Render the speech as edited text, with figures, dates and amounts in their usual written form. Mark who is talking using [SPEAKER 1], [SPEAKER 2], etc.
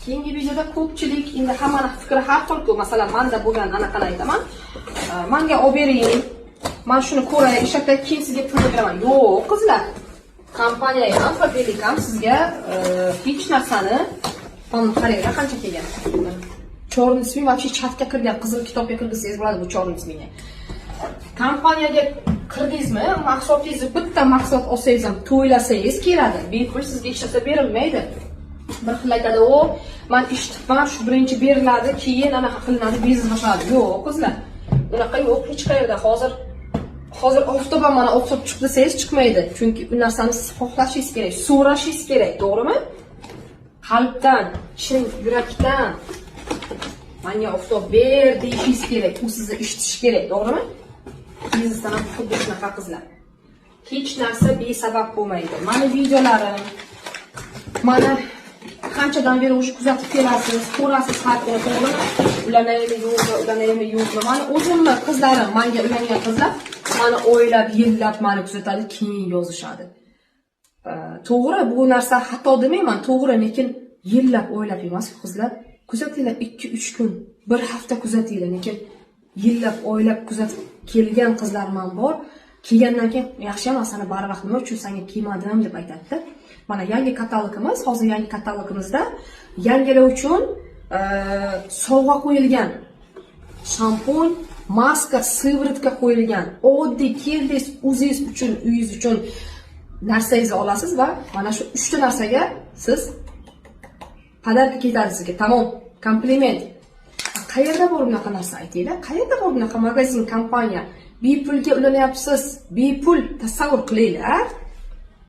[SPEAKER 1] Keyingi videoda ko'pchilik, endi hammani fikri har xil-ku. Masalan, manda bo'lgan anaqani aytaman. Manga olib bering, man shuni ko'ray, ishlatay, keyin sizga pulni beraman. Yo'q, qizlar. Kompaniya ham, Faberlic ham sizga hech narsani, mana qaranglar, qancha kelgan. Черный змей вообще chatga kirgan, qizil kitobga kirgizsangiz bo'ladi bu черный змей ni. Kompaniyaga kirdingizmi, mahsulotingizni, bitta mahsulot olsangiz ham, to'lasangiz keladi. Bepul sizga hech narsa berilmaydi. Bir xil aytadi, o, man eshitibman, shu birinchi beriladi, keyin anaqa qilinadi, biznes boshlanadi. Yo'q, qizlar, unaqa yo'q hech qayerda. Hozir oftob ham, mana oftob chiqdi desangiz, chiqmaydi. Chunki u narsani siz xohlashingiz kerak, so'rashingiz kerak, to'g'rimi? Qalbdan, chin yurakdan "Manga oftob ber" deyishingiz kerak, u sizni eshitishi kerak, to'g'rimi? Biznesdan ham xuddi shunaqa, qizlar. Hech narsa besabab bo'lmaydi. Mani videolarim, mana qanchadan beri уже kuzatib kelasiz, ko'rasiz har kuni, to'g'rimi? Ulanaymi, yo'qmi, ulanaymi, yo'qmi? Mani o'zimni qizlarim, manga ulangan qizlar mani oylab, yillab mani kuzatadi, keyin yozishadi. To'g'ri, bu narsa xato demayman, to'g'ri, lekin yillab, oylab emas, qizlar. Kuzatinglar 2-3 kun, bir hafta kuzatinglar, lekin yillab, oylab kuzatib kelgan qizlarim ham bor. Kelgandan keyin "Yaxshi emas, sani barvaqt nima uchun senga kelmadim?" deb aytadida. Mana yangi katalogimiz, hozir yangi katalogimizda yangilar uchun sovg'a qo'yilgan. Shampun, maska, сыворотка qo'yilgan. Oddiy keldingiz, o'zingiz uchun, uyingiz uchun narsangizni olasiz va mana shu uchta narsaga siz подарка ketadi sizga. Tamom, kompliment. Qayerda bor bunaqa narsa, aytinglar? Qayerda bor bunaqa magazin, kompaniya? Bepulga ulanyapsiz. Bepul, tasavvur qilinglar.